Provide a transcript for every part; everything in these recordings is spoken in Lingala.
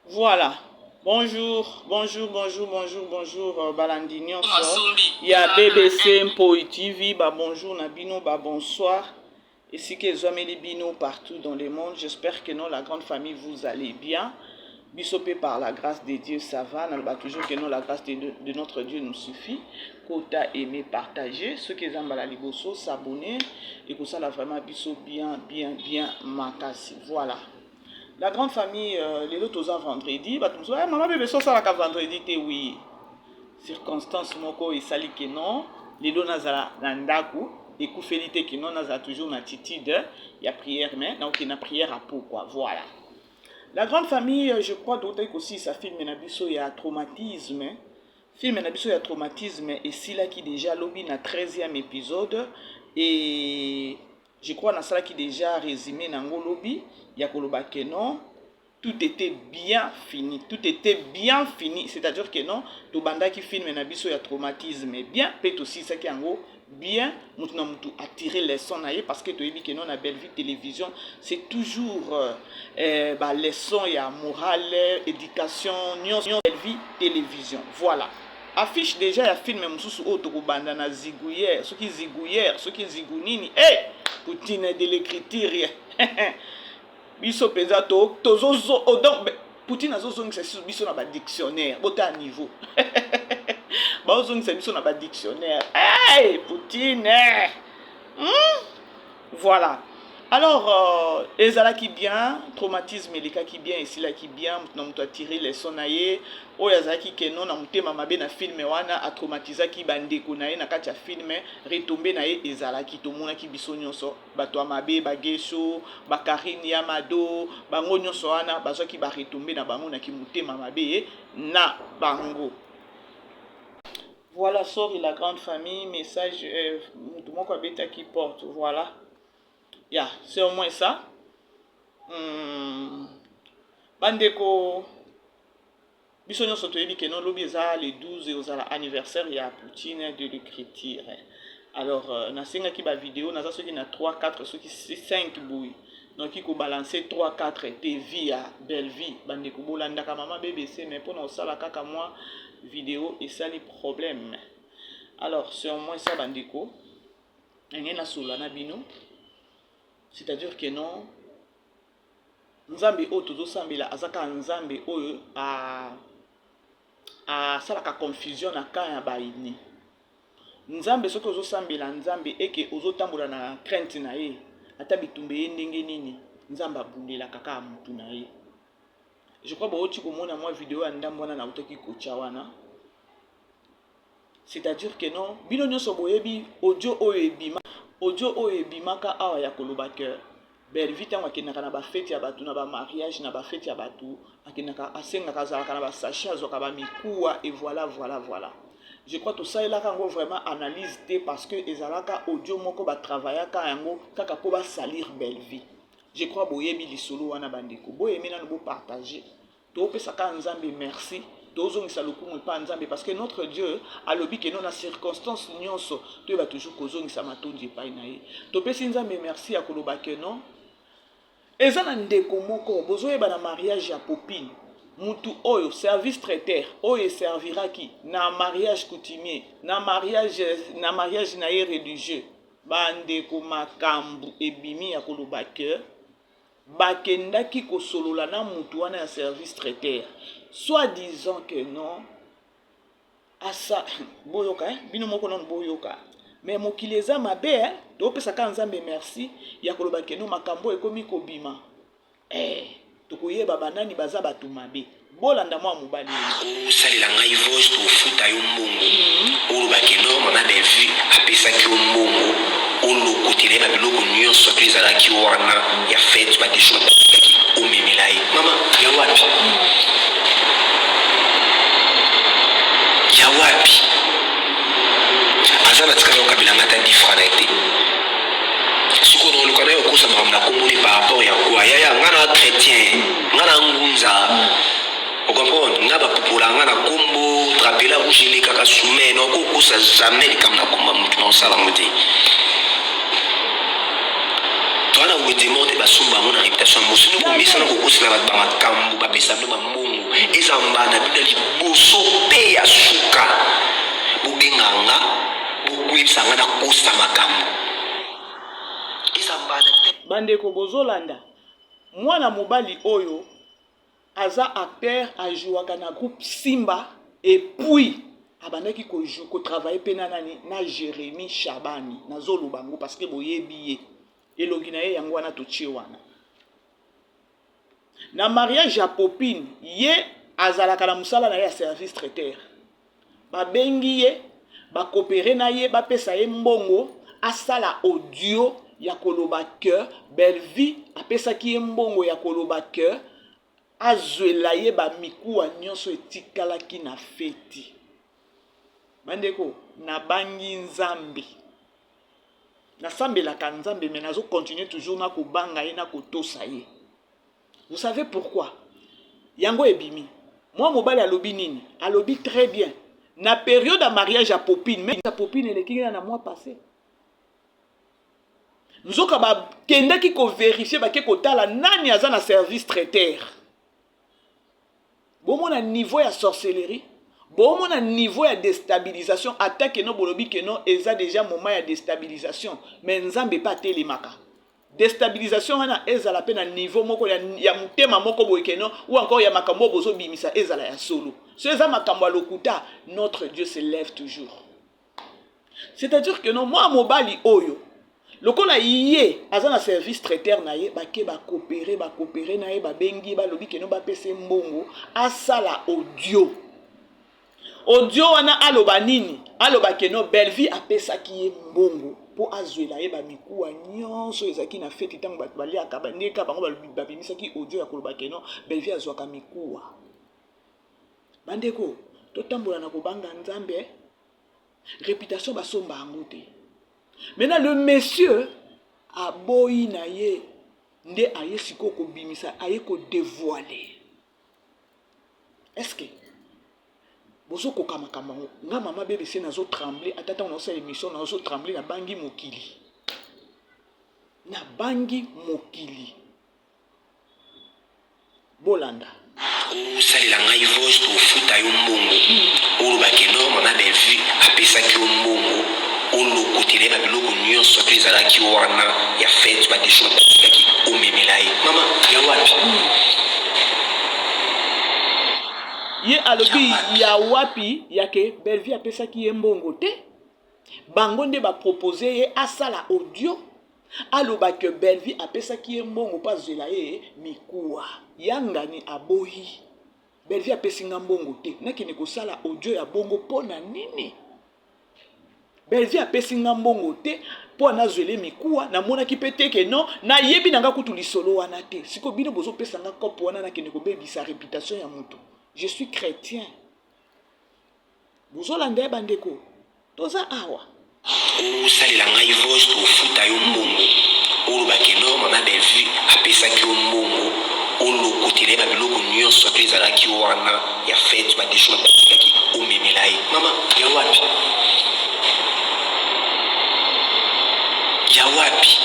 Voilà. Bonjour, bonjour, bonjour, bonjour, bonjour, euh, balandi nyonso ya BBC Mpoi TV, ba bonjour na bino, ba bonsoir. Esika ezwameli bino partout dans le monde. J'espère que non, la grande famille, vous allez bien. Biso pe par la grâce de Dieu, ça va. Naloba toujours que non, la grâce de notre Dieu nous suffit. Kota, aimer, partager. Ceux qui eza mbala liboso, s'abonner. Et que ça, vraiment biso bien, bien, bien makasi. Voilà. La grande famille, euh, lelo toza vendredi. Bato mosusu, eh, mama bebe, sosalaka vendredi te, oui. Circonstance moko esali ke non, lelo nazala na ndako, ekufeli te ke non, nazala toujours na attitude ya prière, mais naokende na prière à pourquoi. Voilà. La grande famille, je crois, tokotaki kosilisa film na biso ya traumatisme. Film na biso ya traumatisme esilaki déjà lobi na 13e épisode et je crois nasalaki déjà résumé nango lobi ya koloba ke non, tout était bien fini, tout était bien fini, c'est-à-dire que non, tobandaki film na biso ya traumatisme bien mpe tosilisaki yango bien, mutu na mutu atire leçon na ye, parce que toyebi ke non, na Bellevue Télévision, c'est toujours ba leçon ya morale, éducation nyonso, Bellevue Télévision. Voilà affiche déjà ya film mosusu oyo tokobanda na zigouillère, soki zigouillère, soki zigu nini. Hey, Poutine de l'écriture, biso mpenza tozozo, oh, donc Poutine azozongisa biso na badictionnaire. Botala niveau baozongisa biso na badictionnaire. Hey, Poutine, Voilà. Alors ezalaki bien, traumatisme elekaki bien, esilaki bien, moto na moto atire leçon na ye. Oyo azalaki keno na motema mabe na film wana, atraumatisaki bandeko na ye na kati ya film, retombées na ye ezalaki, tomonaki biso nyonso, bato ya mabe, bagesho, bakarine ya mado, bango nyonso wana bazwaki baretombées na bango na kimotema mabe na bango. Voilà, sorry la grande famille, message, moto moko abetaki porte. Voilà, ya, c'est au moins ça. Bandeko, biso nyonso toyebi ke non, lobi eza le 12, ozala anniversaire ya Poutine de l'écriture. Alors nasengaki bavideo, naza soki na 3, 4, soki 5 boye, noki kobalancer 3, 4 tv ya Bellevue. Bandeko bolandaka mama BBC, mais mpona kosala kaka mwa video esali problème. Alors c'est au moins ça, bandeko, ndenge nasolola na bino, c'est-à-dire que non, Nzambe oyo tozosambela aza kaka Nzambe oyo asalaka confusion na camp ya bayini. Nzambe, soki ozosambela Nzambe eke ozotambola na crainte na ye, ata bitumba ye ndenge nini, Nzambe abundelaka kaka motu na ye. Je crois bauti komona mwa video ya ndambo wana nautaki kotya wana, c'est-à-dire que non, bino nyonso boyebi audio oyo ebima, audio oyo ebimaka awa ya koloba ke Bellevue, ntango akendaka na bafeti ya bato, na bamariage, na bafeti ya bato, akendaka, asengaka, azalaka na basachet, azwaka bamikuwa et voilà, voilà, voilà. Je crois tosalelaka yango vraiment analyse te, parce que ezalaka audio moko batravaillaka yango kaka mpo basalir Bellevue. Je crois boyebi lisolo wana. Bandeko, boyemi nano, bopartage. Topesaka Nzambe merci, tozongisa lokumu epa Nzambe, parce que notre Dieu alobi ke non, na circonstance nyonso, toyeba toujours kozongisa matondi epai na ye. Topesi Nzambe merci ya koloba ke non, eza na ndeko moko bozoyeba na mariage ya Popine, mutu oyo service traiteur oyo eserviraki na mariage coutumier, na mariage na ye religieux. Bandeko, makambo ebimi ya koloba ke bakendaki kosolola na mutu wana ya service traiteur, soit disant que non, asa boyoka, eh? Bino moko nano boyoka, mais mokili eza mabe, eh? Topesaka Nzambe merci ya koloba ke non, makambo ekomi kobima, eh, tokoyeba banani baza bato mabe. Bolanda mwa mobali. Osalela ngai voice, tofuta yo mbongo. Olobaki non, mama Bellevue apesaki yo mbongo, olokotela ye babiloko nyonso to ezalaki wana ya fête, badesho batakaki, omemela ye. Mama, ya wapi, ya wapi? Aza na tikala okabela nga ata 10 francs na ye te. Sikoyo naoluka na ye okosa makambo na komboni par rapport ya kwa yaya. Nga na chrétien, nga na ngunza, ocomprendre nga, bapupola nga na kombo drapela rouge elekaka sume. Nakokosa jamais likambo na komba motu, na osala yango te. Toza na wenze moko te basomba yango na reputation ya mosu. Nde komesana kokosela bato bamakambo, bapesa bino bambongo. Eza mbala na bino ya liboso mpe ya suka. Bobenga nga, bokoyebisa nga nakosa makambo. Eza mbala na bino. Bandeko bozolanda mwana mobali oyo aza acteur ajouaka na groupe Simba et puis abandaki ko ko travailler pe na nani na Jeremie Shabani nazoloba yango parce que boyebi ye elongi na ye yango wana totie wana na mariage ya Popine ye azalaka na mosala na ye ya service traiteur babengi ye bakopere na ye bapesa ye mbongo asala audio ya koloba que Bellevue apesaki ye mbongo ya koloba que azwela ye bamikuwa nyonso etikalaki na feti. Bandeko, nabangi Nzambe, nasambelaka Nzambe, mais nazo continuer toujours na kobanga ye na kotosa ye. Vous savez pourquoi? Yango ebimi. Mwa mobali alobi nini? Alobi très bien. Na période ya mariage ya Popine, mais ya Popine eleki na mois passé. Nzoka bakendaki ko vérifier, bake kotala nani aza na service traiteur. Bomona niveau ya sorcellerie, bomona niveau ya déstabilisation, ata keno bolobi keno eza déjà moment ya déstabilisation, mais Nzambe pa atelemaka. Destabilisation wana ezala pe na niveau moko ya, ya motema moko boye keno ou encore ya makambo oyo bozobimisa ezala ya solo. So eza makambo ya lokuta, notre Dieu se lève toujours. C'est-à-dire que non, mwa mobali oyo lokola ye aza na service traiteur na ye, bake bakopere bakopere na ye, babengi ye, balobi keno bapesa ye mbongo asala audio. Audio wana aloba nini? Aloba que non Bellevue apesaki ye mbongo po azwela ye ba mikuwa nyonso ezalaki na feti ntango bato baliaka, ndenge kaka bango babimisaki audio ya koloba que non Bellevue azwaka mikuwa. Bandeko, totambola na kobanga Nzambe, reputation basomba yango te. Maintenant le monsieur aboyi na ye nde aye sikoyo kobimisa, aye ko devoiler. Est-ce que bozokoka makambo yango? Nga mama BBC nazo tremble, ata ntango naosala émission nazo tremble, nabangi mokili, nabangi mokili. Bolanda. Osalela ngai voice tofuta yo mbongo, oloba ke non mama Bellevue apesaki yo mbongo olokotela ye babiloko nyonso to ezalaki wana ya fete, badesho batikaki omemela ye. Mama ya wapi? Ye alobi ya wapi yake Bellevue apesaki ye mbongo te, bango nde bapropose ye asala audio aloba ke Bellevue apesaki ye mbongo mpo azwela ye mikuwa. Yangani aboyi, Bellevue apesi nga mbongo te, nakende kosala audio ya bongo mpo na nini? Bellevue apesi nga mbongo te mpo nazwele mikuwa, namonaki mpe te ke non, nayebi na nga kutu lisolo wana te. Sikoyo bino bozopesa nga kope wana, nakende kobebisa reputation ya moto. Je suis chrétien. Bozolanda ye bandeko, toza awa. Osalela ngai voice tofuta yo mbongo, oloba ke non mama Bellevue apesaki yo mbongo olokotela ye babiloko nyonso to ezalaki wana ya fete, badesho batikaki omemela ye. Mama ya wapi? Ya wapi?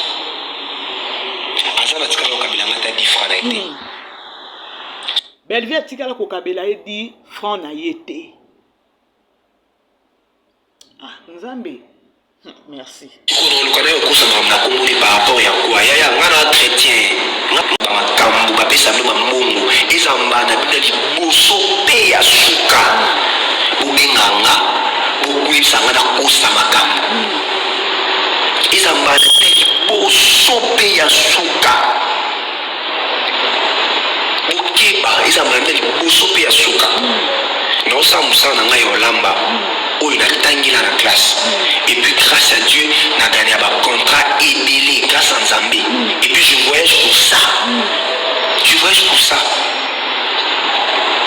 Aza na tikala kokabela nga ata 10 francs na ye te. Bellevue atikala kokabela ye 10 francs na ye te. Ah, Nzambe. Merci. Koluka nayo kosa makambo na kombo ne par rapport ya quoi? Yaya nga na chrétien, nga makambo bapesa bino bambongo eza mbala na bino ya liboso mpe ya suka. Bobenga nga, bokoyebisa nga nakosa makambo. Eza mbala na bino ya liboso mpe ya suka. Bokeba, eza mbala na liboso mpe ya suka. Naosala mosala na ngai ya olamba oyo natangela na classe, et puis grâce à Dieu na gagna ba contrat ebele grâce à Nzambe, et puis je voyage pour ça, je voyage pour ça,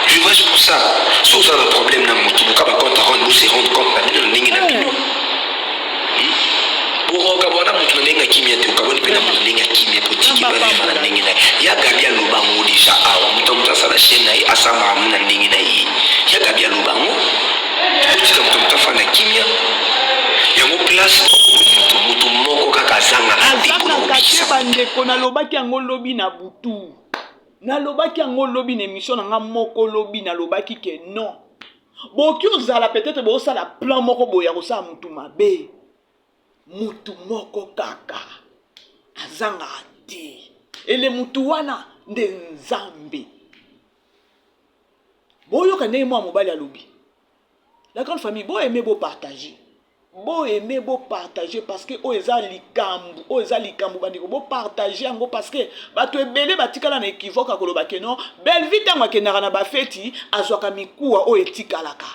je voyage pour ça. So oza na problème na motu, luka ba compte à rendre, bose rendre compte na bino na ndenge na bino. Okokabwana na moto na ndenge ya kimia te, okabwani mpe na moto na ndenge ya kimia, po tiki baviva na ndenge na ye. Ya Gabi aloba yango deja awa, moto ya moto asala chaîne na ye, asala makambo na ndenge na ye. Ya Gabi aloba yango, otika moto ya moto afanda kimia. Yango place moto moto moko kaka azangaka te mpona Azangaka te kobikisa. Bandeko, nalobaki yango lobi na butu, nalobaki yango lobi na émission na nga moko lobi, nalobaki ke non, boki ozala peut-être bosala plan moko boye ya kosala mutu mabe, mutu moko kaka azangaka te, ele mutu wana nde Nzambe. Boyoka ndenge mwa mobali alobi. La grande famille, boaime, bopartage, boaime, bopartage, parce que oyo eza likambo, oyo eza likambo. Bandeko, bopartage yango, parce que bato ebele batikala na équivoque ya koloba ke non, Bellevie ntango akendaka na bafeti, azwaka mikuwa oyo etikalaka.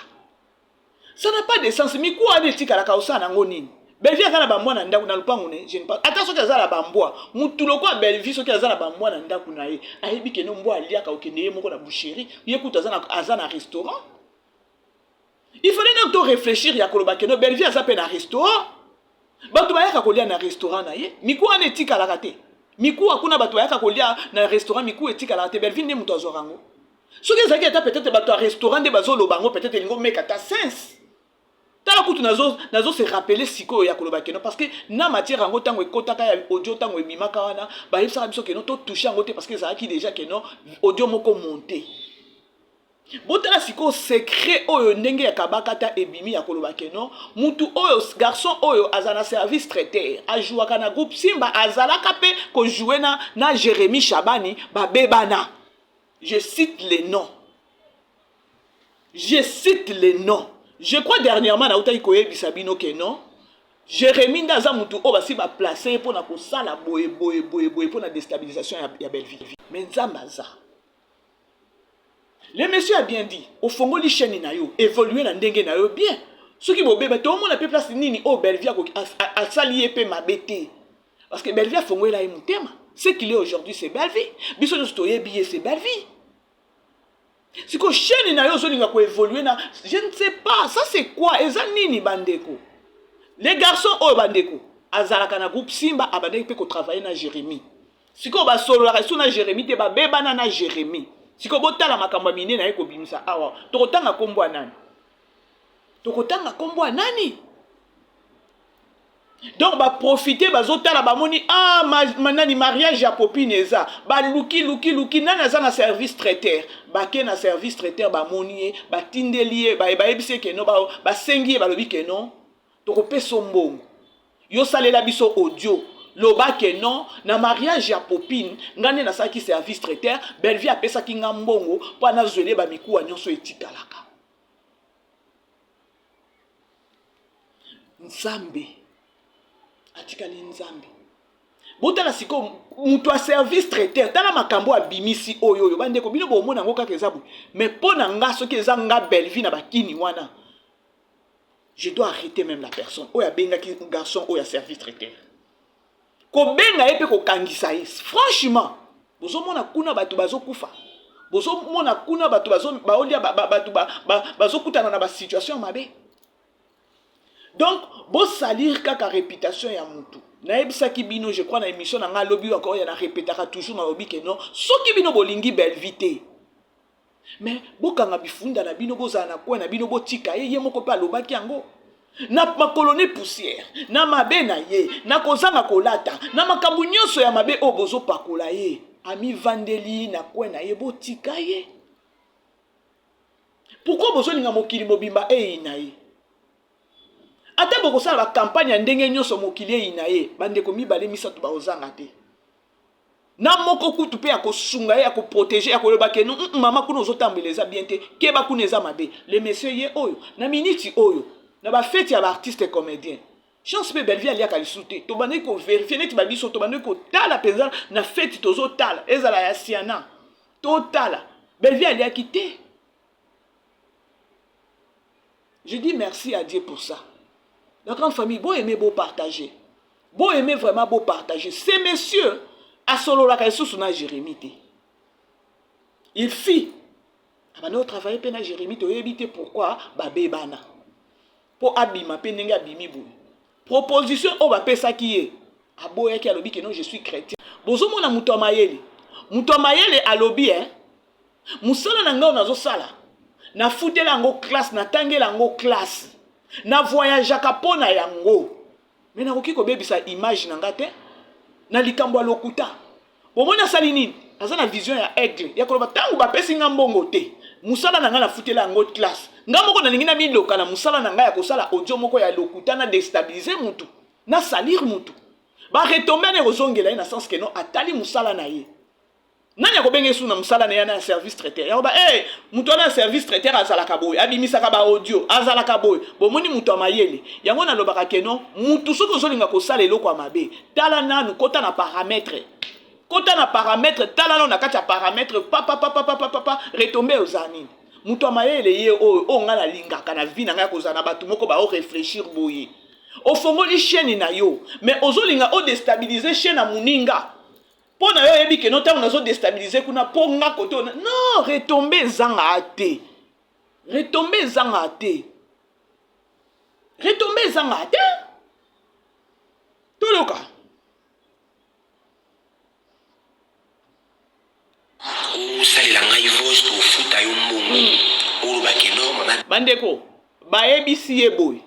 Ça n'a pas de sens. Mikuwa wana etikalaka, osala nango nini? Bellevie aza na bambwa na ndako na lupango ne? Je ne pense, ata soki aza na bambwa, mutu lokola Bellevie, soki aza na bambwa na ndako na ye, ayebi kende mbwa aliaka, okende ye moko na boucherie. Ye kutu aza na restaurant. Il fallait nanu to réfléchir ya koloba keno Bellevie aza mpe na restaurant, bato bayaka kolia na restaurant na ye, mikuwa wana etikalaka te. Mikuwa kuna, bato bayaka kolia na restaurant, mikuwa etikalaka te. Bellevie nde moto azwaka yango. Soki ezalaki ata peut-être bato ya restaurant nde bazoloba yango, peut-être elingi omeka ata sens. Tala kutu nazo se rappeler sikoyo ya koloba keno, parce que na matière yango, ntango ekɔtaka ya audio, ntango ebimaka wana, bayebisaka biso keno totouche yango te, parce que ezalaki déjà keno audio moko monté. Botala sikoyo secret oyo ndenge ya kabaka ta ebimi ya koloba keno mutu oyo, garçon oyo aza na service traiteur, ajouaka na groupe Simba, azalaka mpe kojoue na Jérémi Chabani, babebana. Je cite les noms, je cite les noms. Je crois dernièrement nautaki koyebisa bino ke non, Jérémi nde aza mutu oyo basi baplace ye mpona kosala boye boye boye boye mpona déstabilisation ya Bellevie. Mais Nzambe aza. Le monsieur a bien dit: ofongoli chaîne na yo, évolue na ndenge na yo bien. Soki bobeba, toomona mpe place nini oyo Bellevie asali ye mpe mabe te, parce que Bellevie afongolela ye motema. Ce qu'il est aujourd'hui, c'est Bellevie. Biso nyonso toyebi ye, c'est Bellevie. Sikoyo chaîne na yo ozolinga koévolue na, je ne sais pas, ça c'est quoi? Eza nini, bandeko? Les garçons oyo, bandeko, azalaka na groupe Simba, abandaki mpe kotravaille na Jérémie. Sikoyo basololaka esu na Jérémie te, babebana na Jérémie. Sikoyo botala makambo ya minene aye kobimisa awa. Tokotanga nkombo ya nani? Tokotanga nkombo ya nani? Donc baprofite, bazotala, bamoni: ah, nani, mariage ya Popine eza, baluki luki luki nani aza na service traiteur. Bake na service traiteur, bamoni ye, batindeli ye, bayebisi ye keno, basengi ye, balobi keno tokopesa mbongo, yosalela biso audio, loba ke non, na mariage ya Popine, nga nde nasalaki service traiteur, Bellevie apesaki nga mbongo mpo anazwele bamikuwa nyonso etikalaka. Nzambe atikali Nzambe. Botala sikoyo moto ya service traiteur, tala makambo abimisi oyo. Oyo, bandeko, bino bomona yango kaka eza boye, mais mpo na nga, soki eza nga Bellevie na bakini wana, je dois arrêter même la personne oyo abengaki garçon oyo ya service traiteur, kobenga ye mpe kokangisa ye. Franchement, bozomona kuna bato bazokufa, bozomona kuna bato baolia, bato bazokutana na basituation ya mabe. Donc bosalir kaka réputation ya mutu. Nayebisaki bino, je crois na émission na ngai alobi encore ya na répétaka toujours, nalobi ke non, soki bino bolingi Bellevie te, mais bokanga bifunda na bino, bozala na coin na bino, botika ye. Ye moko mpe alobaki yango na makolo ne poussière, na mabe na ye, na kozanga kolata, na makambo nyonso ya mabe oyo bozopakola ye, amivandeli na coin na ye, botika ye. Pourquoi bozolinga mokili mobimba eyina ye? Ata bokosala bacampagne ya ndenge nyonso, mokili eyina ye, bandeko mibale misato bakozanga te, na moko kutu mpe ya kosunga ye, ya koprotege, ya koloba ke mama, kuna ozotambola eza bien te, keba, kuna eza mabe. Le monsieur ye oyo na miniti oyo na bafeti ya baartiste comédien, chance mpe Bellevie aliaka lisusu te. Tobandaki kovérifie neti babiso, tobandaki kotala mpenza na feti, tozotala, ezala ya Siana, totala Bellevie aliaki te. Je dis merci à Dieu pour ça. La grande famille, bo aimer, bo partager, bo aimer vraiment, bo partager. Ces messieurs asololaka lisusu na Jérémie te. Il fit abandi otravaille mpe na Jérémie, toyebi te pourquoi babebana mpo abima mpe ndenge abimi boye. Proposition oyo bapesaki ye, aboyaki, alobi ke non, je suis chrétien. Bozomona moto ya mayele, moto ya mayele alobi eh, mosala na ngai oyo nazosala, nafutela yango classe, natangela yango classe, na voyageaka mpo na yango, me nakoki kobebisa image na nga te. Na likambo ya lokuta. Bomoni asali nini? Aza na vision ya aigle ya koloba ntango bapesi nga mbongo te, mosala na ngai nafutela yango classe, nga moko nalingi namiloka na mosala na ngai ya kosala audio moko ya lokuta na destabiliser mutu, na salir mutu. Ba retombées na ekozongela ye na sens que non atali mosala na ye. Nani akobenga ye su na mosala na ye na service traiteur? Yango ba eh moto wana ya service traiteur azalaka boye, abimisaka ba audio, azalaka boye. Bomoni moto ya mayele. Yango nalobaka que non, mutu soki ozolinga kosala eloko ya mabe, tala nanu, kota na paramètre. Kota na paramètre, tala nanu na kati ya paramètre, pa pa pa pa pa pa pa, retombee oza nini? Moto ya mayele ye oyo, oyo ngai nalingaka na vie na ngai kozala na bato moko bao reflechir boye. Ofongoli chaîne na yo, mais ozolinga o destabiliser chaîne ya moninga. Mpo na yo oyebi que non ntango nazo destabiliser kuna mpo nga kote oyo non, retombee ezanga te. Retombee ezanga te. Retombee ezanga te. Toloka. Osalela ngai voice tofuta yo mbongo mm. Oloba ke non mama. Bandeko bayebisi ye boye,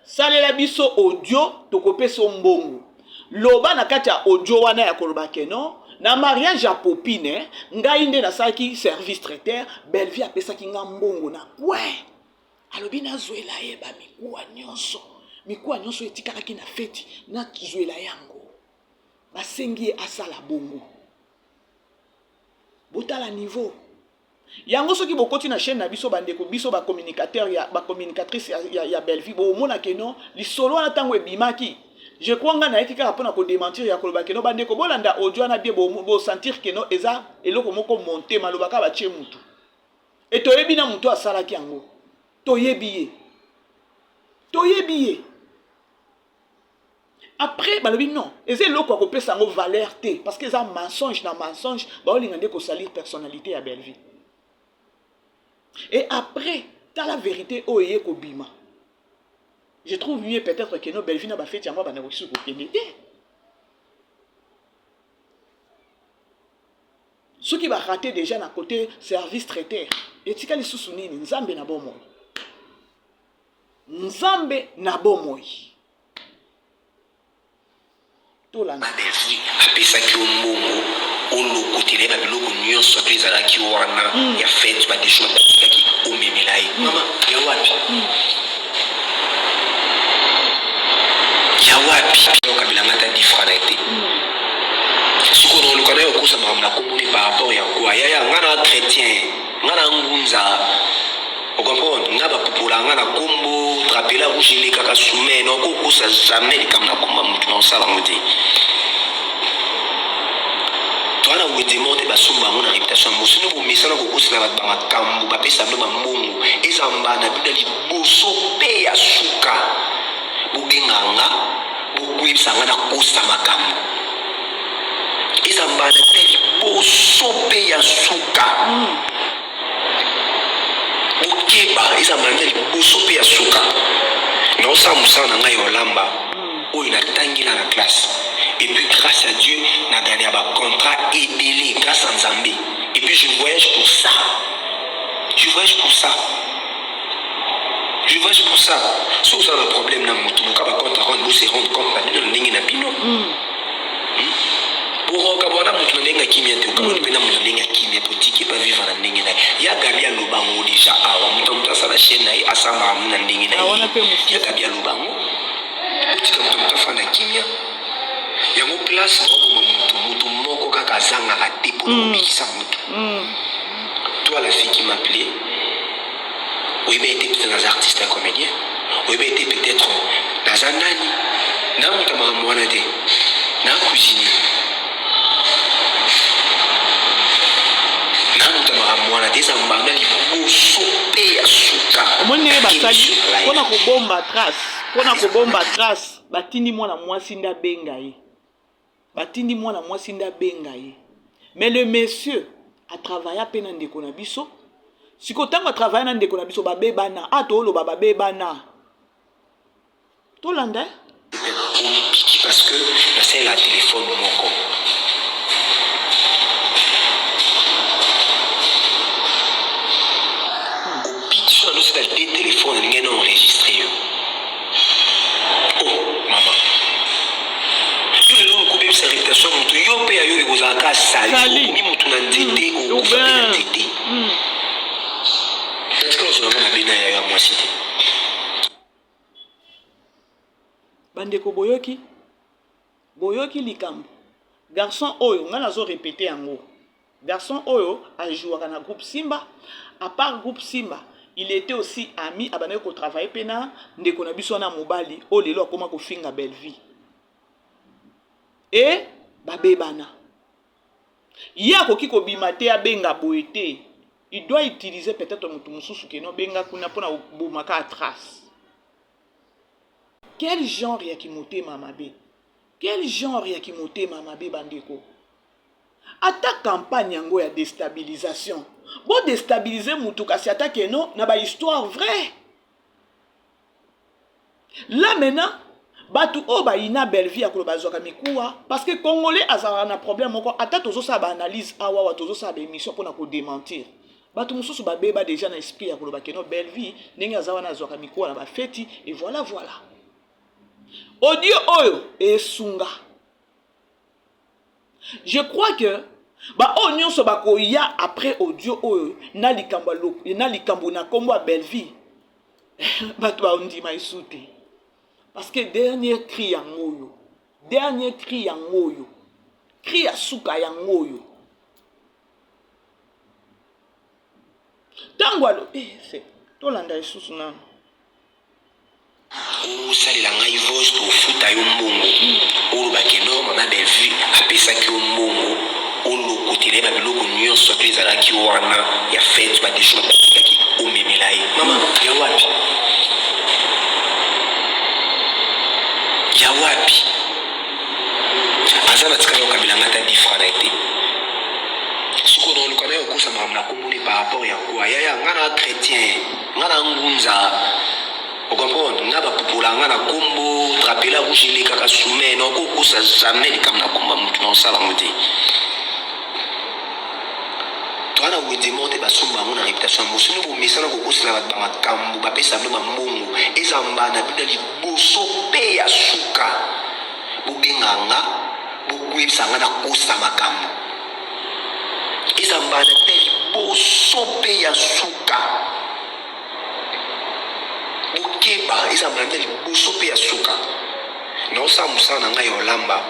salela biso audio tokopesa yo mbongo. Loba na kati ya audio wana ya koloba ke non na mariage ya Popine ngai nde nasalaki service traiteur, Bellevue apesaki nga mbongo na coin. Alobi nazwela ye ba mikuwa nyonso, mikuwa nyonso etikalaki na feti nazwela yango. Basengi ye asala bongo. Botala niveau. Yango soki bokoti na chaîne na biso bandeko, biso ba communicateur ya ba communicatrice ya, ya, ya Bellevue, bomona ke non lisolo wana ntango ebimaki, je crois nga nayaki kaka mpona kodementir ya koloba ke non bandeko bolanda audio wana bien, bosentir ke non eza eloko moko monte, maloba kaka batie mutu. E toyebi na mutu asalaki yango, toyebi ye, toyebi ye. Après balobi non, eza eloko ya kopesa yango valeur te parce que eza mensonge na mensonge, baolinga nde kosalir personnalité ya Bellevue. Et après tala vérité oyo eye kobima, je trouve mieux peut-être que no Bellevue na bafeti yango abanda koki kokende te. Soki ba rater déjà na côté service traiteur, etikali susu nini? Nzambe na bomoi, Nzambe na bomoi. Tolanda. Bellevue apesaki yo mbongo olokotela ye ba biloko nyonso to ezalaki wana mm. ya fete ba desho batikaki omemela ye mm. mama ya wapi mm. ya wapi okabela nga ata 10 franc na ye te mm. Sikoyo na oluka nayo okosa makambo na kombo ne par rapport ya quoi yaya nga na chretien nga na ngunza ocomprendre nga bapupola nga na kombo drapela rouge elekaka soumet na okokosa jamais likambo na kombo ya motu na osala yango te. Toa na wenze moko te basomba yango na reputation ya mboso. Bino bomesana kokosela bato bamakambo, bapesa bino bambongo. Eza mbala na bino ya liboso mpe ya suka bobenga nga bokoyebisa nga nakosa makambo. Eza mbala na bino ya liboso mpe ya suka. Bokeba, eza mbala na bino ya liboso mpe ya suka. Naosala mosala na ngai ya olamba oyo natangela na classe. Et puis grâce à Dieu na gagna ba contrat ebele grâce à Nzambe. Et puis je voyage pour ça. Je voyage pour ça. Je voyage pour ça. Soki oza na problème na motu, luka ba compte à rendre, bo se rendre compte na bino na ndenge na bino. Bokokabwana na motu na ndenge ya kimia te, okabwani mpe na motu na ndenge ya kimia te, otiki ye mpe avivre na ndenge na ye. Ya Gaby aloba yango deja awa, moto ya moto asala chaîne na ye, asala makambo na ndenge na Ah, wana ye. mpe Ya mosusu. Gaby aloba yango, otika moto ya moto afanda kimia. Yango place baoboma motu, motu moko kaka azangaka te mpo na kobikisa motu. Toi la fille qui m'appelait, oyebi ete peut-être naza artiste ya comédien, oyebi ete peut-être naza nani, na moto ya makambo wana te, na cuisinier, na moto ya makambo wana te, eza mbanda liboso mpe ya suka. Omoni ndenge basali Émission na mpona live. kobomba trace, mpona kobomba trace batindi mwana mwasi nde abenga ye, batindi mwana mwasi nde abenga ye. Mais le monsieur atravailla mpe na ndeko na biso. Sikoyo ntango atravailla na ndeko na biso babebana, a tooloba babebana, tolanda eh? Obiki parce que nasalela telefone moko. Obiki so nazosala de telefone nalingi na enregistre yo. Oh mama, yo lelo okobebisa réputation. Sali okomi motu na nzete, okokufa mpe na nzete. Natikala kozwa yango mabe na yaya mwasi te. Bandeko boyoki? Boyoki likambo? Garçon oyo nga nazo repeter yango. Garçon oyo a jouaka na groupe Simba, à part groupe Simba, il etait aussi ami abandaki ko travailler pe na ndeko na biso wana mobali oyo lelo akoma kofinga Bellevue. Et babebana. Ye akoki kobima te abenga boye te. Il doit utiliser peut-être mutu mosusu que no benga kuna pona koboma kaka trace. Quel genre ya kimotema mabe? Quel genre ya kimotema mabe bandeko? Ata campagne yango ya destabilisation. Bo destabiliser mutu kasi ata que no na ba histoire vraie. Là maintenant, batu oyo bayina Bellevue ya koloba azwaka mikuwa parce que congolais azalaka na problème moko ata tozosala ba analyse awa awa tozosala ba émission mpona ko démentir bato mosusu babeba déjà na esprit ya koloba keno Bellevue ndenge aza wana azwaka mikuwa na bafeti et voilà voilà audio oyo esunga. Je crois que ba oyo nyonso bakoya après audio oyo na likambo na likambo na kombo ya Bellevue bato bandima esu te parce que dernier cri yango oyo, dernier cri yango oyo, cri ya suka yango oyo. Ntango alo eh, tolanda lisusu nano. Osalela ngai voice tofuta yo mbongo, oloba ke non mama Bellevue apesaki yo mbongo olokotela ye ba biloko nyonso to ezalaki wana ya fete ba desho batikaki omemela ye. Mama ya wapi? Ya wapi? Aza na tikala okabela ngai ata 10 francs na ye te. Sikoyo naoluka naye okosa makambo na kombo ne par rapport ya quoi? Yaya ngai na chrétien, ngai na ngunza. Ocomprendre nga ba pupola nga na kombo drapela rouge elekaka soumet na oko kosa jamais likambo na kombo ya mutu na osala ngo te. Toa na wenze moko te basomba yango na reputation ya mboso. Bino bomesana kokosela bato ba makambo bapesa bino ba mbongo eza mbala na bino ya liboso pe ya suka bobenga nga bokoyebisa nga nakosa makambo eza mbala na bino ya liboso pe ya suka. Bokeba eza mbala liboso pe ya suka naosala mosala na ngai ya olamba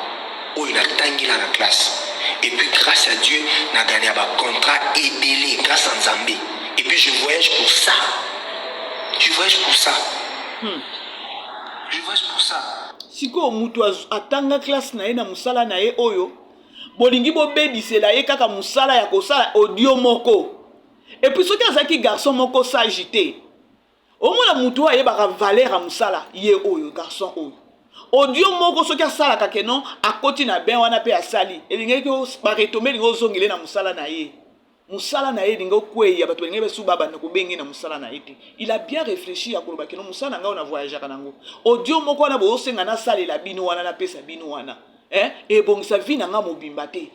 oyo natangela na classe et puis grâce à Dieu na gagna ba contrat ebele grâce à Nzambe et puis je voyage pour ça, je voyage pour ça, je voyage pour ça. Sikoyo mutu atanga classe na ye na mosala na ye oyo bolingi bobebisela ye kaka mosala ya kosala audio moko. Et puis soki azalaki garçon moko sage te, omona mutu oyo ayebaka valeur ya mosala ye oyo garçon oyo. Audio moko soki asalaka ke non akoti na bain wana pe asali, elingaki ba retomber elingi ozongele na mosala na ye. Mosala na ye elingi okweya, bato balingaki basu babanda kobenge na mosala na ye te. Il a bien réfléchi ya koloba ke non mosala na ngai oyo na voyageaka nango. Audio moko wana bozosenga nasalela bino wana napesa bino wana. Eh, ebongisa vie na ngai mobimba te.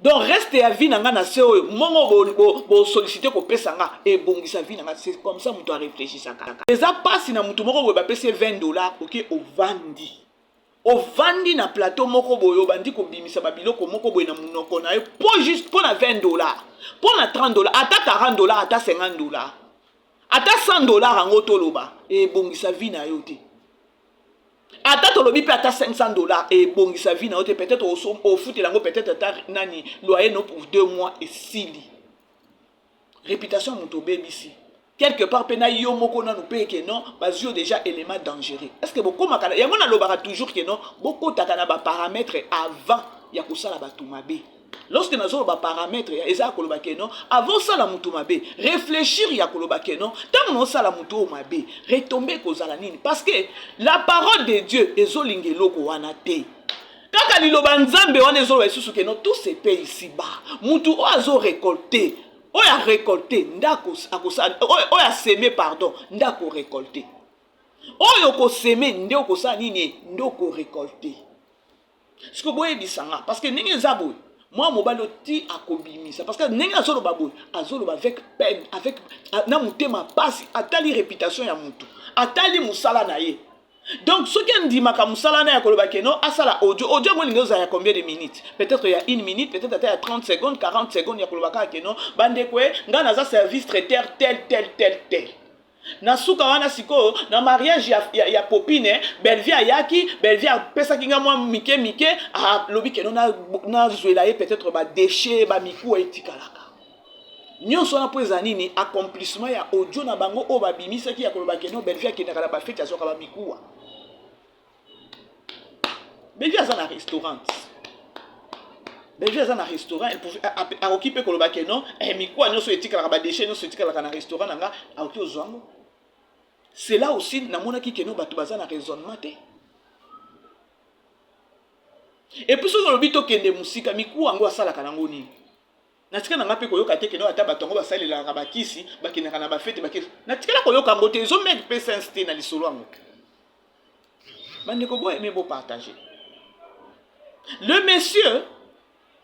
Donc reste ya vie na nga na se oyo mbongo bo, bo, bo solliciter kopesa nga ebongisa vie na nga. C'est comme ça moto a réfléchissaka. Eza pasi na moto moko boye bapesi ye 20 $, oke ovandi. Ovandi na plateau moko boye obandi kobimisa ba biloko moko boye na munoko na yo po juste po na 20 $, po na 30 $, ata 40 $, ata 50 $, ata 100 $ yango toloba ebongisa vie na yo te. Ata tolobi pe ata 500 $ ebongisa vie na yo te, peut-être ofutela yango peut-être ata nani loyer no pour 2 mois esili. Réputation ya moto obebisi quelque part pe na yo moko nanu pe ke non bazwi yo déjà élément dangereux. Est-ce que bokomaka yango? Nalobaka toujours ke non, bokotaka na ba paramètres avant ya kosala bato mabe. Lorsque nazoloba paramètre, eza ya koloba ke non, avant osala moto mabe, réfléchir ya koloba ke non, ntango naosala moto oyo mabe, retombe ekozala nini? Parce que la parole de Dieu ezolinga eloko wana te. Kaka liloba Nzambe wana ezoloba lisusu ke non, tout se paye ici bas. Moto oyo azo récolter, oyo a récolter nde akosala, oyo aseme pardon nde ako récolter. Oyo okoseme nde okosala nini? Nde oko récolter. Sikoyo boyebisa nga, parce que ndenge eza boye, mwa mobali oti akobimisa, parce que ndenge azoloba boye, azoloba avec peine, avec na motema pasi, atali réputation ya mutu, atali mosala na ye. Donc soki andimaka mosala na ya koloba ke non, asala audio, audio yango elingi ozala ya combien de minutes? Peut-être ya une minute, peut-être ata ya 30 secondes, 40 secondes, ya koloba kaka ke non, bandeko e, ngai naza service traiteur tel tel tel tel. Na suka wana sikoyo na mariage ya Popine, Bellevie ayaki, Bellevie apesaki nga mwa mike mike, alobi ke non, nazwela ye peut-être badéchets, bamikuwa etikalaka nyonso wana. Mpo eza nini? Accomplissement ya audio na bango oyo babimisaki ya koloba ke non, Bellevie akendaka na bafeti, azwaka bamikuwa. Bellevie aza na restaurant, Bellevie aza na restaurant, akoki mpe koloba ke non, mikuwa nyonso etikalaka, badéchets nyonso etikalaka na restaurant na nga, akoki ozwa yango. C'est là aussi namonaki ke non, bato baza na raisonnement te. Et puis soki olobi tokende mosika, mikuwa yango asalaka nango nini? Natika na nga mpe koyoka te ke non, ata bato yango basalelaka bakisi, bakendaka na bafete, bakisi. Natikala koyoka yango te, ezomake mpe sense te na lisolo yango. Bandeko, boaimer, bopartager. Le monsieur,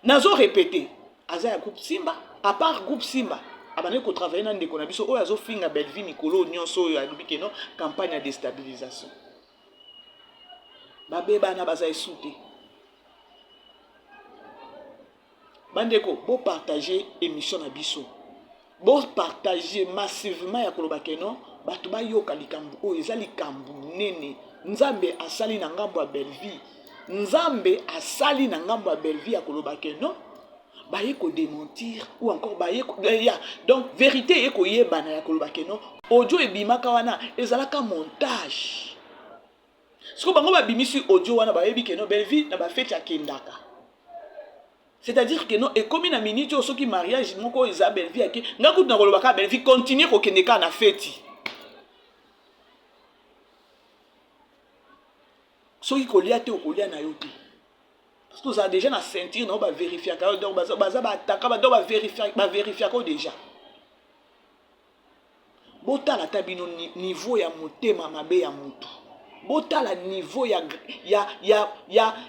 nazo répéter, aza ya groupe Simba. À part groupe Simba, abandaki kotravailler na ndeko na biso oyo azofinga Bellevie mikolo nyonso, oyo alobi ke non, campagne ya déstabilisation. Babebana, baza esu te. Bandeko, bopartager émission na biso, bopartager massivement ya koloba ke non, bato bayoka likambo oyo. Eza likambo monene. Nzambe asali na ngambo ya Bellevie, Nzambe asali na ngambo ya Bellevie ya koloba ke non, baye kodémentir ou encore baye ya donc vérité eye koyebana ya koloba ke non, audio ebimaka wana ezalaka montage. Sikoyo bango babimisi audio wana, bayebi ke non, Bellevie na bafeti akendaka. C'est-à-dire que non, ekomi na minute oyo, soki mariage moko eza, Bellevie ake. Nga kutu na koloba kaka, Bellevie continue kokende kaka na feti. Soki kolia te, okolia na yo te, parce que ozala déjà na ceinture na yo, bavérifiaka yo. Donc baza baataka, donc bavérifiaka yo déjà. Botala ata bino niveau ya motema mabe ya motu, botala niveau ya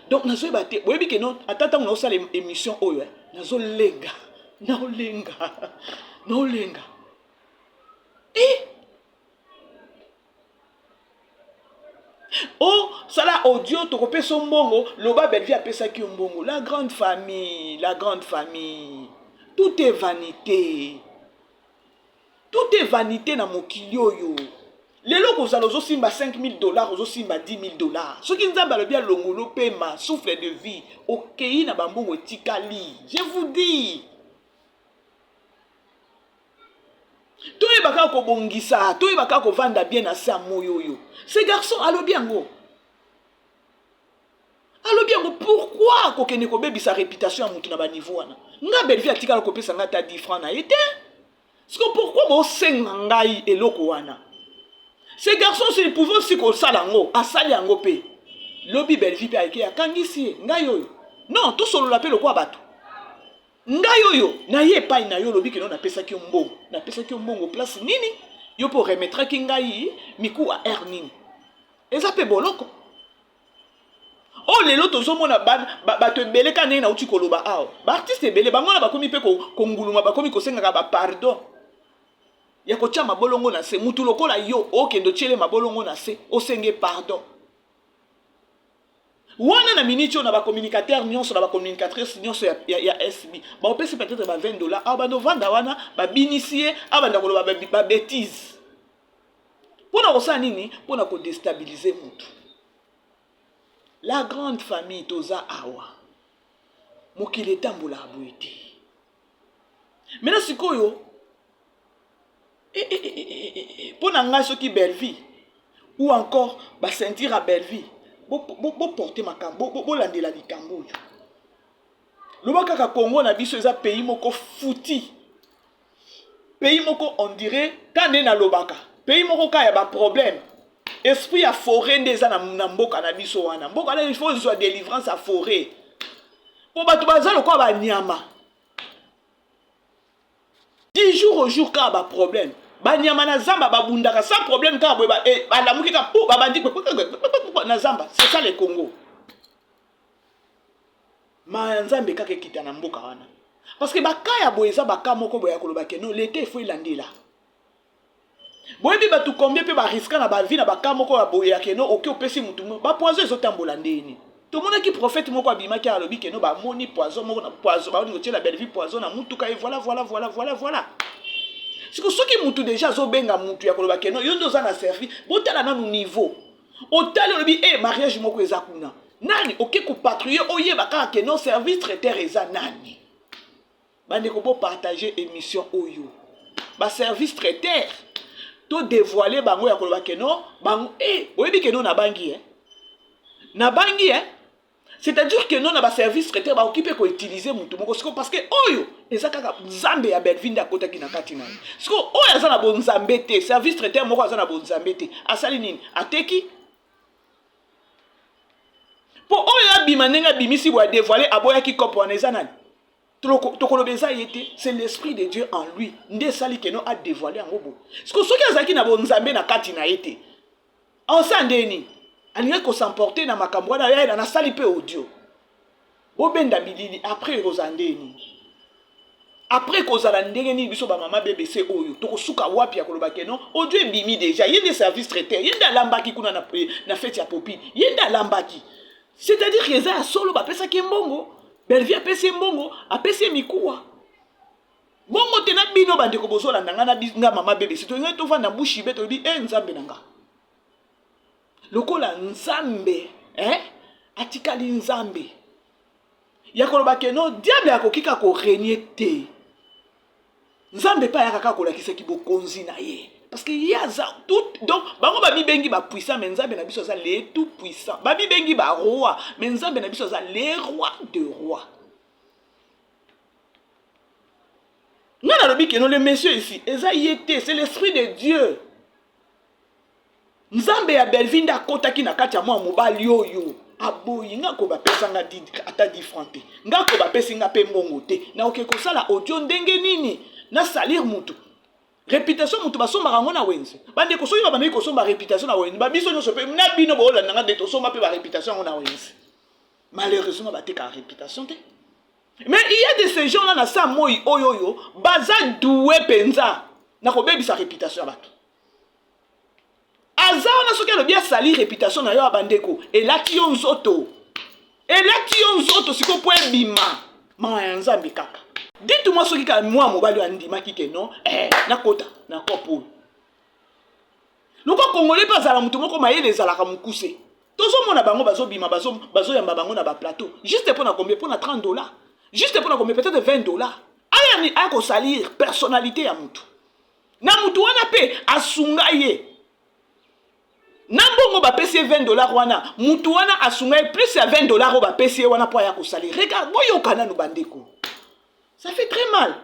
donc nazoyeba te. Boyebi ke non, ata ntango naosala émission oyo, nazolenga, naolenga, naolenga. E o sala audio, tokopesa yo mbongo, loba Bellevie apesaki yo mbongo. La grande famille, la grande famille, tout est vanité, tout est vanité na mokili oyo. Lelo kozala ozosimba 5000 $, ozosimba 10 000 $, soki Nzambe alobi alongolo pema, souffle de vie, okei na bambongo etikali. Je vous dis, toyeba kaka kobongisa, toyeba kaka kovanda bien na se ya moi oyo. Ce garçon alobi yango, alobi yango. Pourquoi kokende kobebisa réputation ya motu na baniveau wana? Nga Bellevie atikala kopesa nga ata 10 franc na ye te. Siko pourquoi bosenga ngai eloko wana? Ce garçon, s'il pouvait aussi kosala yango, asali yango mpe. Lobi Bellevie mpe ayeke, akangisi ye. Ngai oyo non, tosolola mpe lokwa bato. Ngai oyo naye epai na yo, olobi ke non, napesaki yo mbongo. Napesaki yo mbongo place nini? Yo mpo remettraki ngai mikuwa aire nini? Eza mpe boloko oyo lelo tozomona bato ebele kaka ndenge nauti koloba awa. Baartiste ebele, bango wana bakomi mpe konguluma, bakomi kosengaka bapardon ya kotia mabolongo na se. Mutu lokola yo, okende otiele mabolongo na se, osenge pardon wana. Na miniti oyo, na bacommunicateur nyonso, na bacommunicatrice nyonso ya SB, baopesi peut-être ba 20 $. Awa banda ovanda wana, babinisi ye, abanda koloba babêtises. Mpona kosala nini? Mpona kodéstabiliser mutu. La grande famille, toza awa, mokili etambolaka boye te. Maintenant sikoyo, mpo na ngai, soki Bellevie ou encore baceinture ya Bellevie, boporte makambo, bolandela likambo oyo. Loba kaka, Congo na biso eza pays moko foutu, pays moko on dirait ka nde nalobaka, pays moko ka ya baproblème. Esprit ya forêt nde eza na mboka na biso wana. Mboka wana, il faut ezwa délivrance ya forêt, mpo bato baza lokola banyama, du jour au jour kaka baproblème. Banyama na zamba babundaka sans problème kaka boye, balamuki kaka po babandi na zamba. C'est ça le Congo. Ma ya Nzambe kaka ekita na mboka wana, parce que baka ya boye eza baka moko boye ya koloba ke non, leta efo elandela. Boyebi bato combien mpe bariska na bavie na baka moko ya boye ya keno oke opesi motu bapoison ezotambola ndeni. Tomonaki prophète moko abimaki, alobi keno bamoni poison moko na poison, baoni kotiela Bellevue poison na mutuka, et voilà, voilà, voilà, voilà, voilà. Siko soki mutu déjà azobenga mutu ya koloba keno yo nde oza na service, botala nanu niveau. Otali, olobi e mariage moko eza kuna, nani oke kopatrouiller, oyeba kaka keno service traiteur eza nani. Bandeko, bopartage émission oyo. Baservice traiteur, todévoile bango ya koloba keno bango e oyebi keno nabangi e nabangi e c'est-à-dire que non, na baservice traiteur bakoki mpe koutiliser motu moko siko, parce que oyo eza kaka Nzambe ya Bellevue nde akotaki na kati na ye. Siko oyo aza na bonzambe te, service traiteur moko aza na bonzambe te, asali nini? Ateki mpo oyo abima ndenge abimisi boye, adévoile, aboyaki kopo wana. Eza nani? Tokoloba eza ye te, c'est l'esprit de Dieu en lui nde esali keno adévoile yango boye. Siko soki azalaki na bonzambe na kati na ye te, aosala ndeni? Alingaki kos'emporter na makambo wana. Yayela nasali mpe audio, bobenda bilili. Après ekozala ndeni? Après kozala ndenge nini? Biso bamama BBC oyo tokosuka wapi ya koloba keno audio ebimi déjà? Ye nde service traiteur, ye nde alambaki kuna na fête ya Popine, ye nde alambaki. C'est-à-dire que eza ya solo, bapesaki ye mbongo, Bellevue apesi ye mbongo, apesi ye mikuwa bongo te. Na bino bandeko bozolanda nga na nga mama BBC, tolingai tovanda bushi be, tolobi e Nzambe na nga lokola Nzambe, eh? Atikali Nzambe ya koloba keno diable akoki kaka korégner te. Nzambe mpe ayaka kaka kolakisaki bokonzi na ye, parce que ye aza tout. Donc bango bamibengi bapuissant, mais Nzambe na biso aza le tout puissant. Bamibengi baroi, mais Nzambe na biso aza le roi de roi. Nga nalobi keno le monsieur ici eza ye te, c'est l'esprit de Dieu. Nzambe ya Bellevue nde akɔtaki na kati ya mwa mobali oyo. Aboyi nga ko bapesanga ata 10 franc te, nga ko bapesi nga mpe mbongo te. Nakoki kosala audio ndenge nini nasalir mutu réputation? Mutu basombaka yango na wenze. Bandeko, soki babandaki kosomba réputation na wenze, babiso nyonso mpe na bino boolanda nga nde tosomba mpe baréputation yango na wenze. Malheureusement, batekaka réputation te. Mais il y a de ces gens là na sa moi oyo oyo baza doué mpenza na kobebisa réputation ya bato. Aza wana, soki alobi asali réputation na yo ya bandeko, elati yo nzoto, elati yo nzoto. Sikoyo mpo ebima, mawa ya Nzambe kaka. Dites-moi, soki kaka mwa mobali oyo andimaki ke non, nakota na kope oyo, loko Congolais mpe azala moto moko mayele ezalaka mokuse. Tozomona bango bazobima, bazoyamba bango na baplateau juste mpo na combien? Mpo na 30 dollars? Juste mpo na combien? Peut-être 20 dollars. Aya aya kosalir personnalité ya mutu na mutu wana mpe asunga ye na mbongo bapesi ye 20 dollars wana. Mutu wana asunga ye plus ya 20 dollars oyo bapesi ye wana mpo aya kosalir. Regarde, boyoka nanu bandeko, ça fait très mal,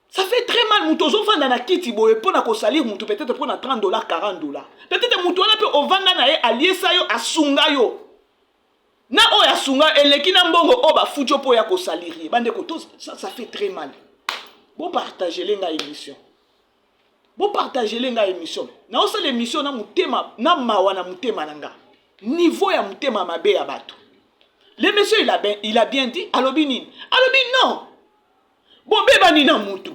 ça fait très mal. Moto ozovanda na kiti boye mpo na kosalir motu, peut-être mpo na 30 dollars, 40 dollars. Peut-être motu wana mpe ovanda na ye, aliesa yo, asunga yo na oyo asunga eleki na mbongo oyo bafuti yo mpo oya kosalir ye. Bandeko, ça fait très mal. Bopartagele ngai émission, bopartagele ngai émission. Naosala émission na motema na mawa na motema na nga, niveau ya motema mabe ya bato. Le monsieur, il a bien dit. Alobi nini? Alobi non, bobebani na mutu,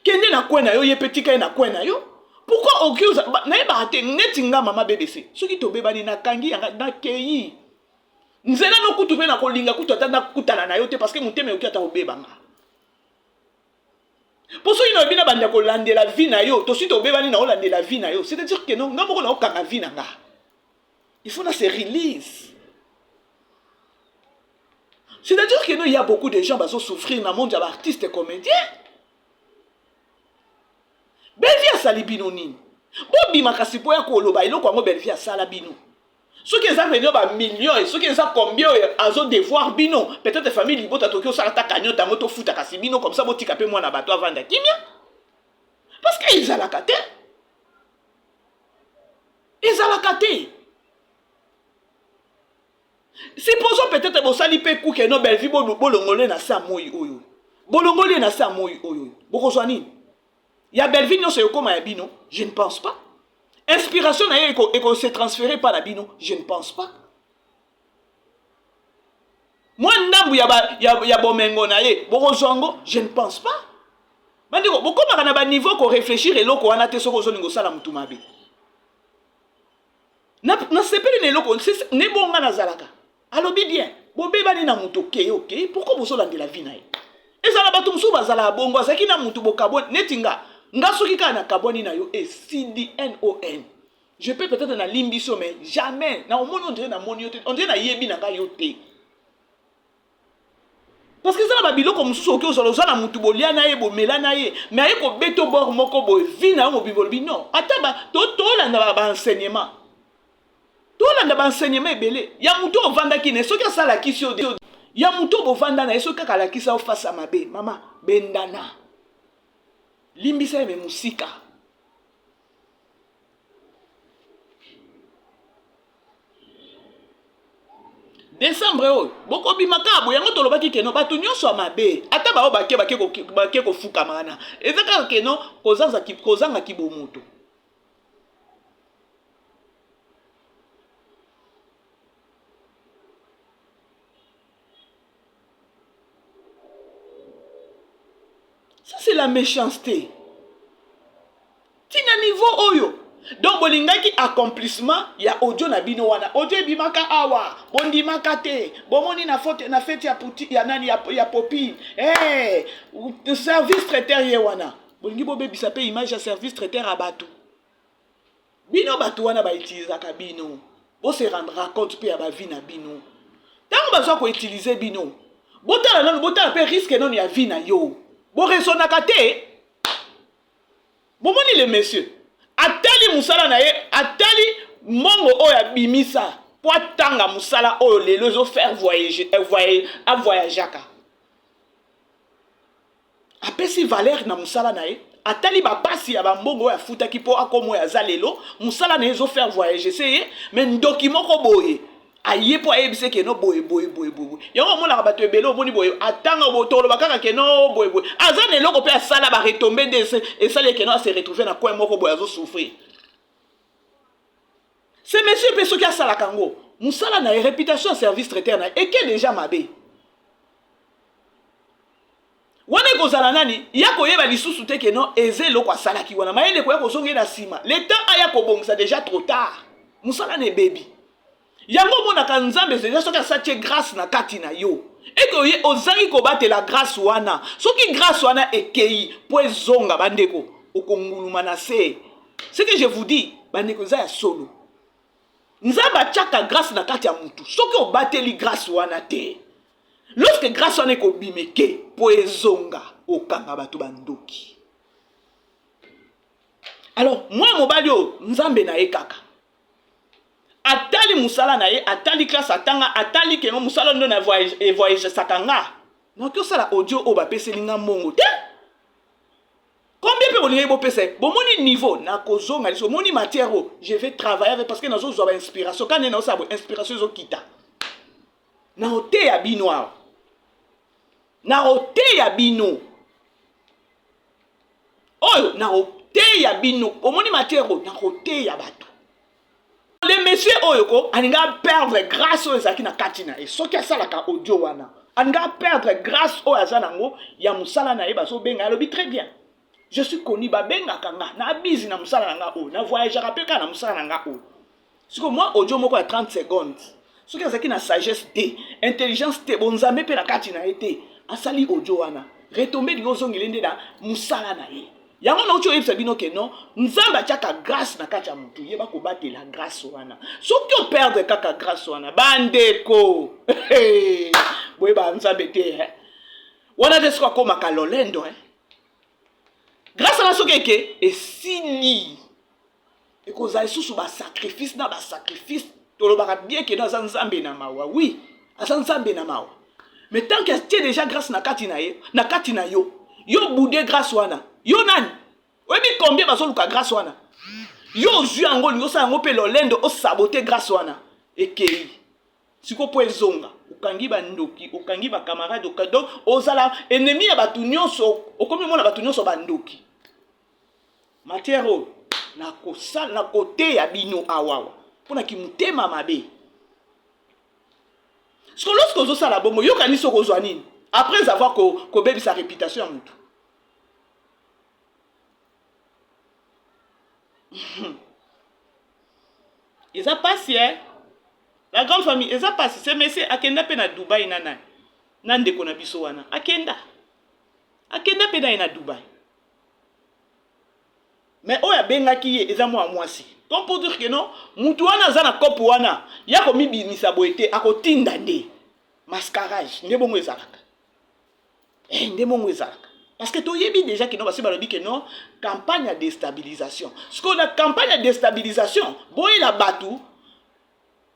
kende na kwe na yo, ye mpe tika ye na kwe na yo. Pourquoi oki nayebaka te? Neti nga mama BBC, soki tobebani, nakangi yanga, nakei nzela no kutu mpe nakolinga kutu ata nakutana na yo te, parce que motema ekoki ata kobebanga. Mpo soki nayebi na banda kolandela vie na yo, tosi tobebani, na olandela vie na yo, c'est-à-dire que non, nga moko naokanga vie na nga, il faut na se release. C'est-à-dire que non, il y a beaucoup de gens bazosouffrir na monde ya baartiste comédien. Bellevue asali bino nini? Bobima kasi mpo ya koloba eloko yango Bellevue asala bino. Soki eza pene bamillion, soki eza combien oyo azodevoir bino, peut-être famille libota toki osala ata cagnotte yango, tofuta kasi bino comme ça, botika mpe mwana bato avanda kimia, parce que ezalaka te, ezalaka te. Supposons peut-être bosali mpe kuke no Bellevue, bolongoli na se ya moi oyo, bolongoli na se ya moi oyo, bokozwa nini ya Bellevue? Nyonso ekóma ya bino? Je ne pense pas. Inspiration na ye ekose transférer pa na bino? Je ne pense pas. Mwa ndambu ya bomengo na ye, bokozwa yango? Je ne pense pas. Bandeko, bokomaka na ba niveau ko réfléchir eloko wana te soki ozolinga osala mutu mabe. Nasepeli na eloko ne bonga nazalaka. Alobi bien, bobebani na mutu okei okei, pourquoi bozolandela vie na ye? Ezala bato mosusu bazalaka bongo, azalaki na mutu bokabwani neti nga. Nga soki kaka nakabwani na yo esili non. Je peux peut-être nalimbisi yo mais jamais na omoni on dirait namoni yo te, on dirait nayebi na ngai yo te. Parce que eza na ba biloko mosusu okoki ozala oza na mutu bolia na ye bomela na ye mais aye kobeta bord moko boye vie na yo mobimba olobi non ata ba tolanda ba, ba enseignement tolanda ba enseignement ebele ya mutu oyo ovandaki na ye soki asala alakisi yo ya mutu oyo bovanda na ye soki kaka alakisa yo face ya mabe mama bendana limbisa ye me mosika. Decembre oyo bokobima kaka boye yango tolobaki keno bato nyonso ya mabe ata baoyo bake bake bake kofukama wana eza kaka keno kozanga kibomoto. Ça c'est la méchanceté. Tina niveau oyo. Donc bolingaki accomplissement ya audio na bino wana. Audio ebimaka awa, bondimaka te. Bomoni na faute na fete ya puti ya nani ya, ya popine. Eh, hey, service traiteur ye wana. Bolingi bobebisa pe image ya service traiteur ya batu. Bino batu wana ba utilisaka bino. Bo se rendra compte pe ya ba vie na bino. Tango bazwa ko utiliser bino, botala nanu, botala pe risque nanu ya vie na yo. Bo raisonnaka te. Bomoni le monsieur atali musala na ye, atali mbongo oyo abimisa po atanga musala oyo lelo ezo faire voyager, eh, a voyageaka. Apesi valeur na musala na ye, atali ba pasi ya ba mbongo oyo afutaki po akoma oyo aza lelo, musala na ye ezo faire voyager se ye, mais ndoki moko boye aye po ayebisa ke no boye boye boye boye. Yango omonaka bato ebele omoni boye atanga boye toloba kaka ke no boye boye, aza na eloko pe asala ba retombe nde esali ke no a se retrouver na coin moko boye azo souffrir. Ce monsieur pe soki asalaka yango musala na ye reputation ya service traiteur na ye eke dejà mabe. Wana ekozala nani ya koyeba lisusu te ke non eza eloko asalaki wana mayele ekoya kozonga ye na sima le temps aya kobongisa dejà trop tard musala na ebebi. Yango omonaka Nzambe dejà soki asatie grace na kati na yo eke oye ozangi kobatela grace wana soki grace wana ekeyi po ezonga bandeko okonguluma na se. Ce que je vous dis bandeko eza ya solo. Nzambe atiaka grace na kati ya mutu soki obateli grace wana te lorsque grace wana ekobima eke po ezonga okanga bato bandoki. Alors mwana mobali oyo Nzambe na ye kaka atali musala na ye atali classe atanga atali kengo musala ndo na voyagesaka nga nakoki osala audio oyo bapeseli nga mbongo te. Combien pe bolingaki bopesa ye? Bomoni niveau nakozonga lisusu omoni matière oyo je vais travailler avec parce que nazozwa ba inspiration kaka nde naosala boye inspiration ezokita. Nakoteya bino awa, nakoteya bino oyo, nakoteya bino omoni matière oyo nakoteya bato. Le monsieur oyo ko alinga perdre grâce oyo ezalaki na kati na ye soki asalaka audio wana alinga perdre grâce oyo aza nango ya mosala na ye bazobenga alobi très bien je suis connu babengaka nga na bizi na mosala na nga oyo na voyageaka mpe kaka na mosala na nga oyo sikoyo mwa audio moko ya 30 secondes soki azalaki na sagesse te intelligence te bonzambe mpe na kati na ye te asali audio wana retombe elingi ozongele nde na mosala na ye. Yango nauti oyebisa bino ke non, Nzambe atiaka grace na kati ya mutu, yeba kobatela grace wana. Soki o perdre kaka grace wana, bandeko boyeba Nzambe te eh. Wana te soki akomaka lolendo eh. Grace wana soki eke esili, ekozala lisusu ba sacrifice na ba sacrifice. Tolobaka bien ke non aza Nzambe na mawa, oui aza Nzambe na mawa, mais tant que atie déjà grâce na kati na ye, na kati na yo, yo boude grâce wana, yo nani oyebi combien bazoluka grâce wana, yo ozwi yango olingi osala yango mpe lolendo osabote grâce wana ekei siko mpo ezonga okangi bandoki okangi ba camarade oka, donc ozala ennemi ya bato nyonso, okomi omona bato nyonso bandoki. Matière oyo nakosala nakoteya bino awawa mpona kimotema mabe. Siko lorsque ozosala bongo yokanisi okozwa nini après avoir kobebisa réputation ya mutu? Eza pasi eh? La grande famille eza pasi. Ce monsieur akenda pe na Dubaï na nani? Na ndeko na biso wana akenda. Akenda pe na ye na Dubaï. Mais oyo abengaki ye eza mwa mwasi. Comme pour dire que non, mutu wana aza na cope wana, ya komibimisa boye te, akotinda nde. Mascarage, nde bongo ezalaka. Eh, nde bongo ezalaka. Parce que toyebi déjà que non, basi balobi que non, campagne ya déstabilisation. Sikoyo na campagne ya déstabilisation, boyela batu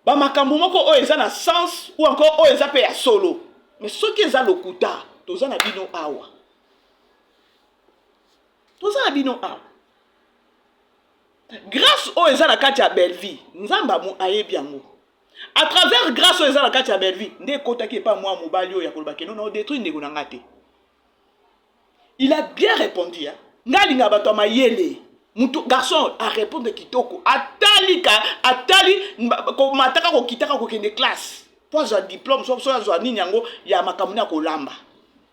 ba makambo moko oyo eza na sens ou encore oyo eza pe ya solo. Mais soki eza lokuta, toza na bino awa. Toza na bino awa. Grâce oyo eza na kati ya Bellevue, Nzambe ayebi yango. À travers grâce oyo eza na kati ya Bellevue, nde ekotaki epa mwa mobali oyo ya koloba que non, na détruire ndeko na nga te. Il a bien répondu, hein. Nga alinga bato ya mayele. Mutu garçon a répondre kitoko. Atali ka, atali komataka kokitaka kokende classe. Po azwa diplôme, so so azwa nini yango ya makambo ya kolamba.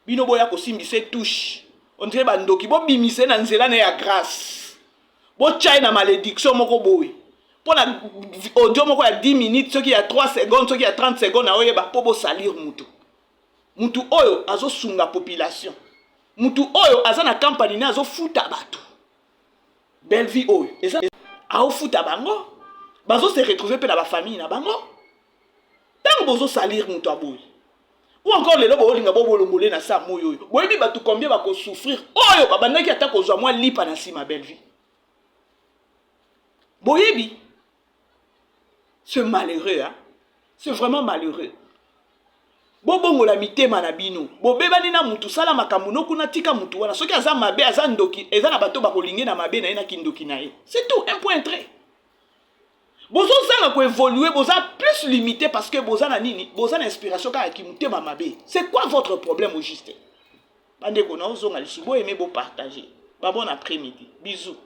Bino boya kosimbisa touche. On dirait bandoki bobimise na nzela na ya grâce. Botya ye na malédiction moko boye. Mpo na audio moko ya 10 minutes, soki ya 3 secondes, soki ya 30 secondes, na oyeba mpo bosalir mutu. Mutu oyo azosunga population. Mutu oyo aza na compagnie ne azofuta bato. Bellevue oyo eza aofuta bango. Bazo se retrouver pe na ba famille na bango. Tango bozo salir mutu aboyi. Ou encore lelo bolinga bo bolongole na sa moyo oyo. Boyebi bato combien bako souffrir oyo babandaki ata kozwa mwa lipa na sima Bellevue. Boyebi. C'est malheureux hein. C'est vraiment malheureux. Bobongola mitema na bino. Bobebani na mutu, sala makambo no kuna, tika mutu wana. Soki aza mabe, aza ndoki, eza na bato bakolinge na mabe na ye na kindoki na ye. C'est tout, un point trait. Bozozanga ko évoluer, boza plus limité parce que boza na nini? Boza na inspiration kaka ki mutema mabe. C'est quoi votre problème au juste? Bandeko na ozonga lisusu, bo aimer, bo partager. Ba bon après-midi. Bisous.